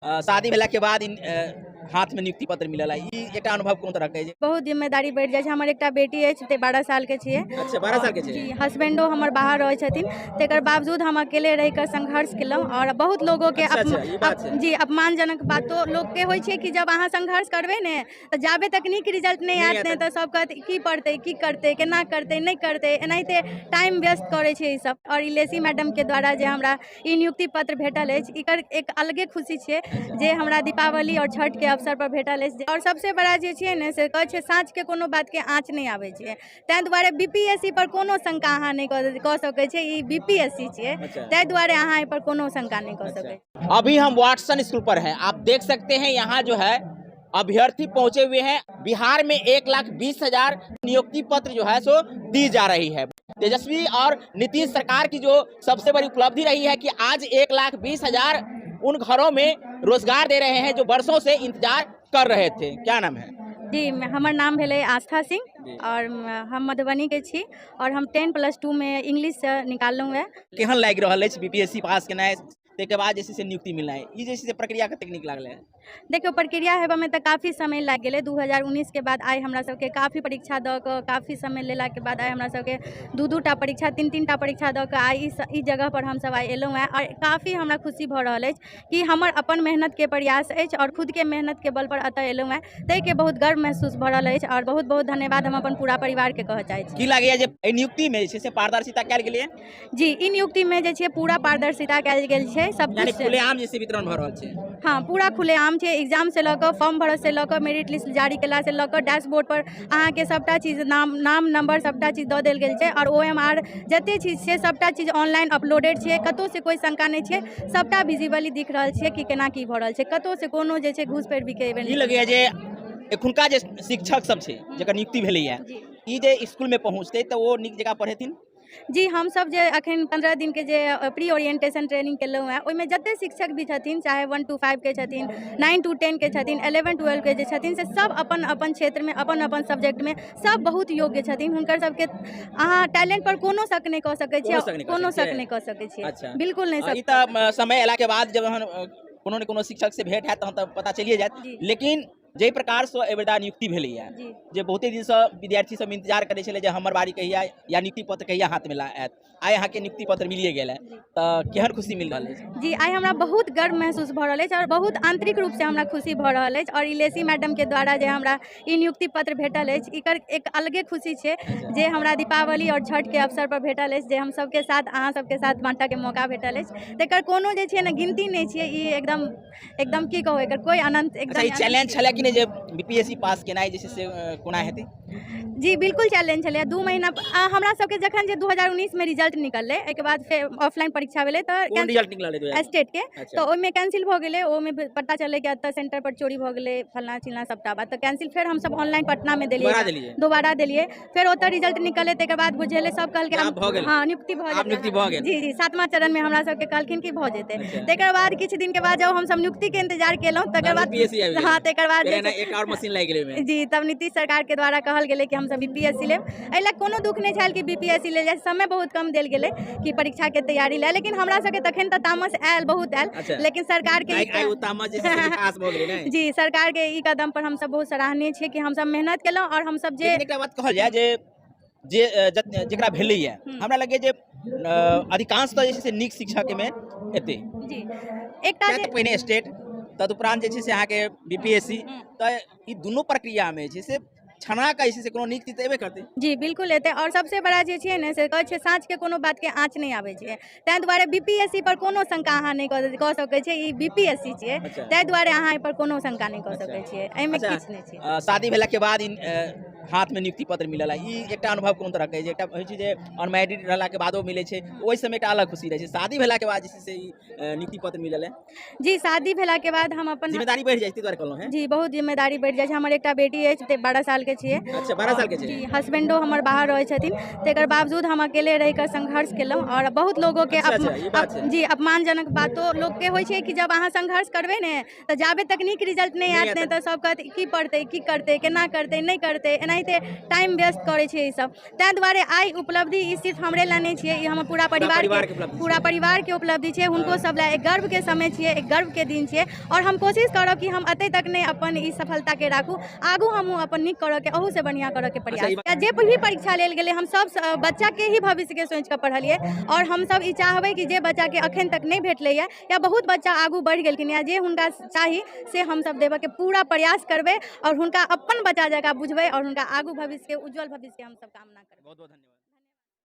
शादी भेला के बाद हाथ में नियुक्ति पत्र मिलल है, ई एकटा अनुभव कोन तरह के? बहुत जिम्मेदारी बढ़ि जाइ छै। हमर एकटा बेटी अछि ते 12 साल के छियै। अच्छा, 12 साल के छै। जी, हस्बैंडो हमर बाहर रहै छथिन, तकर बावजूद हम अकेले रहि कऽ संघर्ष केलहुँ आओर बहुत लोगोके अच्छा, ई बात छै। जी, अपमानजनक बातो लोकके होइ छै कि जब अहाँ संघर्ष करबै ने तऽ जाबे तक नीक रिजल्ट नहि आयत ने तऽ सब कहत की पढ़तै, की करतै, केना करतै, नहि करतै, एनाहिते टाइम व्यस्त करै छै ई सब। आओर ई लेसी मैडमके द्वारा जे हमरा ई नियुक्ति पत्र भेटल अछि, एकर एक अलगे खुशी छै जे हमरा दीपावली आओर छठके अवसर पर भेटल अछि। आओर सबसे बड़ा जे छै ने से कहै छै साँझके कोनो बातके आँच नहि आबै छै, ताहि दुआरे BPSC पर कोनो शंका अहाँ नहि कऽ सकै छियै। ई BPSC छियै, ताहि दुआरे अहाँ एहि पर कोनो शंका नहि कऽ सकै छी। अभी हम वाटसन स्कूल पर हैं, आप देख सकते हैं यहाँ जो है अभ्यर्थी पहुंचे हुए हैं। बिहार में 1,20,000 नियुक्ति पत्र जो है सो दी जा रही है। तेजस्वी और नीतीश सरकार की जो सबसे बड़ी उपलब्धि रही है कि आज 1,20,000 उन घरों में रोजगार दे रहे हैं जो वर्षों से इंतजार कर रहे थे। क्या नाम है? जी, हमर नाम भेलै आस्था सिंह और हम मधुबनी के छी और हम 10+2 में इंग्लिश से निकाललहुँ हेँ। केहन लागि रहल अछि बीपीएससी पास केनाइ, ताहिके बाद जे छै से नियुक्ति मिलनाइ, ई जे छै से प्रक्रिया कतेक नीक लागलै? देखियौ, प्रक्रिया हेबऽमे तऽ काफी समय लागि गेलै। 2019 के बाद आइ हमरा सबके काफी परीक्षा दऽ कऽ, काफी समय लेलाके बाद आइ हमरा सबके 2-2 टा परीक्षा, 3-3 टा परीक्षा दऽ कऽ आइ ई जगह पर हमसब आइ एलहुँ हेँ। आओर काफी हमरा खुशी भऽ रहल अछि कि हमर अपन मेहनतके प्रयास अछि आओर खुदके मेहनतके बल पर एतऽ एलहुँ हेँ, ताहिके बहुत गर्व महसूस भऽ रहल अछि आओर बहुत बहुत धन्यवाद हम अपन पूरा परिवारके कहऽ चाहै छी। की लागैया जे एहि नियुक्तिमे जे छै से पारदर्शिता कयल गेलैए? जी, ई नियुक्तिमे जे छै पूरा पारदर्शिता कयल गेल छै, सब यानी खुलेआम जे छै वितरण भऽ रहल छै। हँ, पूरा खुलेआम छै। एग्जाम से लऽ कऽ, फॉर्म भरऽ से लऽ कऽ, मेरिट लिस्ट जारी केला से लऽ कऽ, डैशबोर्ड पर अहाँके सबटा चीज, नाम नाम नंबर सबटा चीज दऽ देल गेल छै आओर OMR जते चीज छै सबटा चीज ऑनलाइन अपलोडेड छै। कतहु से कोइ शंका नहि छै, सबटा विजिबली दिख रहल छै कि केना की भऽ रहल छै। कतहु से कोनो जे छै घूस पैरवीके इवेंट। की लगैया जे एखुनका जे शिक्षक सब छै जकर नियुक्ति भेलैया, ई जे स्कूलमे पहुँचतै तऽ ओ नीक जकाँ पढ़ेथिन? जी, हमसब जे अखन 15 दिनके जे प्री ओरिएंटेशन ट्रेनिंग केलहुँ हेँ, ओहिमे जते शिक्षक भी छथिन, चाहे 1 to 5 के छथिन, 9 to 10 के छथिन, 11 12 के जे छथिन, से सब अपन अपन क्षेत्रमे अपन अपन सब्जेक्टमे सब बहुत योग्य छथिन। हुनकर सबके अहाँ टैलेंट पर कोनो शक नहि कऽ सकै छियै, कोनो शक नहि कऽ सकै छियै, बिल्कुल नहि। ई तऽ समय अयलाके बाद जब कोनो ने कोनो शिक्षक से भेंट हैत तहन तऽ पता चलिए जायत, लेकिन जाहि प्रकारसँ एहिबेर नियुक्ति भेलैए जे बहुते दिनसँ विद्यार्थी सब इंतजार करै छलै जे हमर बारी कहिया या नियुक्ति पत्र कहिया हाथमे आयत, आइ अहाँके नियुक्ति पत्र मिलिए गेल है तऽ केहन खुशी मिल रहल अछि? जी, आइ हमरा बहुत गर्व महसूस भऽ रहल अछि आओर बहुत आंतरिक रूपसँ हमरा खुशी भऽ रहल अछि। आओर ई लेसी मैडमके द्वारा जे हमरा ई नियुक्ति पत्र भेटल अछि, एकर एक अलगे खुशी छै जे हमरा दीपावली आओर छठके अवसर पर भेटल अछि, जे हम सबके साथ अहाँ सबके साथ बाँटऽके मौका भेटल अछि, तकर कोनो जे छै ने गिनती नहि छै। ई एकदम एकदम की कहू, एकर कोई अनंत एकदम। अच्छा, ई चैलेंज छलै कि नहि जे बीपीएससी पास केनाइ जे छै से कोना हेतै? जी बिल्कुल चैलेंज छलै। 2 महीना हमरा सबके जखन जे 2019 में रिजल्ट निकललै, एहिके बाद फेर ऑफलाइन परीक्षा भेलै तऽ कोन रिजल्ट निकललै? स्टेट के। तऽ ओहिमे कैंसिल भऽ गेलै। ओहिमे पता चललै कि एतऽ सेंटर पर चोरी भऽ गेलै, फलना चिलना सबटा बात, तऽ कैंसिल। फेर हमसब ऑनलाइन पटना मे देलियै, दोबारा देलियै, फेर ओतऽ रिजल्ट निकललै, ताहिके बाद बुझेलै, सब कहलकै हँ नियुक्ति भऽ गेल। जी जी, 7वां चरण मे हमरा सबके कहलखिन कि भऽ जेतै। तकर बाद किछु दिन के बाद जब हमसब नियुक्ति के इंतजार केलहुँ, तकर बाद हँ तकर बाद एक और मशीन लागि गेलै। जी, तब नीतीश सरकार के द्वारा कहल गेलै कि हमसब बीपीएससी लेब। एहि लए कोनो दुःख नहि छल कि बीपीएससी लेल जाय, समय बहुत कम देल गेलै कि परीक्षा के तैयारी लए, लेकिन हमरा सबके तखन तऽ तामस आयल, बहुत आयल, लेकिन सरकार के जी सरकार के ई कदम पर हमसब बहुत सराहनीय छियै कि हमसब मेहनत केलहुँ आओर हमसब जे एकटा बात कहल जाय जे जेकरा भेलैया, हमरा लगैया जे अधिकांश तऽ जे छै से नीक शिक्षक एहिमे एतै। जी, एकटा पहिने स्टेट, तदुपरांत जे छै से अहाँके बीपीएससी, तऽ ई दुनू प्रक्रियामे जे छै से छना के जे छै से कोनो नीक चीज तऽ एबे करतै। जी बिल्कुल एतै। आओर सबसे बड़ा जे छै ने से कहै छै साँझके कोनो बातके आँच नहि आबै छै, ताहि दुआरे BPSC पर कोनो शंका अहाँ नहि कऽ सकै छियै। ई BPSC छियै, ताहि दुआरे अहाँ एहि पर कोनो शंका नहि कऽ सकै छियै, एहिमे किछु नहि छै। शादी भेला के बाद हाथ में नियुक्ति पत्र मिलल है, ई एकटा अनुभव कोन तरह के? एकटा होइ छै जे अनमैरिड रहला के बादो मिलै छै, ओहि समय एकटा अलग खुशी रहै छै, शादी भेला के बाद जे छै से ई नियुक्ति पत्र मिलल है। जी, शादी भेला के बाद हम अपन जिम्मेदारी बढ़ि जाइ छै, ताहि दुआरे कहलहुँ हेँ। जी, बहुत जिम्मेदारी बढ़ि जाइ छै। हमर एकटा बेटी अछि, 12 साल के छियै। अच्छा, 12 साल के छै। जी, हस्बैंडो हमर बाहर रहै छथिन, तकर बावजूद हम अकेले रहि कऽ संघर्ष केलहुँ आओर बहुत लोगोके जी अपमानजनक बातो लोकके होइ छै कि जब अहाँ संघर्ष करबै ने तऽ जाबे तक नीक रिजल्ट नहि आयत ने तऽ सब कहत की पढ़तै, की करतै, केना करतै, नहि करतै, एनाहिते। एनाहिते टाइम वेस्ट करै छै ई सब। ताहि दुआरे आइ उपलब्धि ई सिर्फ हमरे लए नहि छियै, ई हमर पूरा परिवारके परिवारके उपलब्धि। पूरा परिवारके उपलब्धि छै। हुनको सब लए एक गर्वके समय छियै, एक गर्वके दिन छियै। आओर हम कोशिश करब कि हम एतहि तक नहि अपन ई सफलताके राखू, आगू हमहूँ अपन नीक करऽके, अहूसँ बढ़िआँ करऽके प्रयास। जे भी परीक्षा लेल गेलै, हम सब बच्चाके ही भविष्यके सोचि कऽ पढ़लियै। आओर हमसब ई चाहबै कि जे बच्चाके अखन तक नहि भेटलैए या बहुत बच्चा आगू बढ़ि गेलखिन या जे हुनका चाही से हमसब देबऽके पूरा प्रयास करबै आओर हुनका अपन बच्चा जकाँ बुझबै आओर हुनका आगू भविष्यके उज्जवल भविष्यके हमसब कामना करबै। बहुत बहुत धन्यवाद।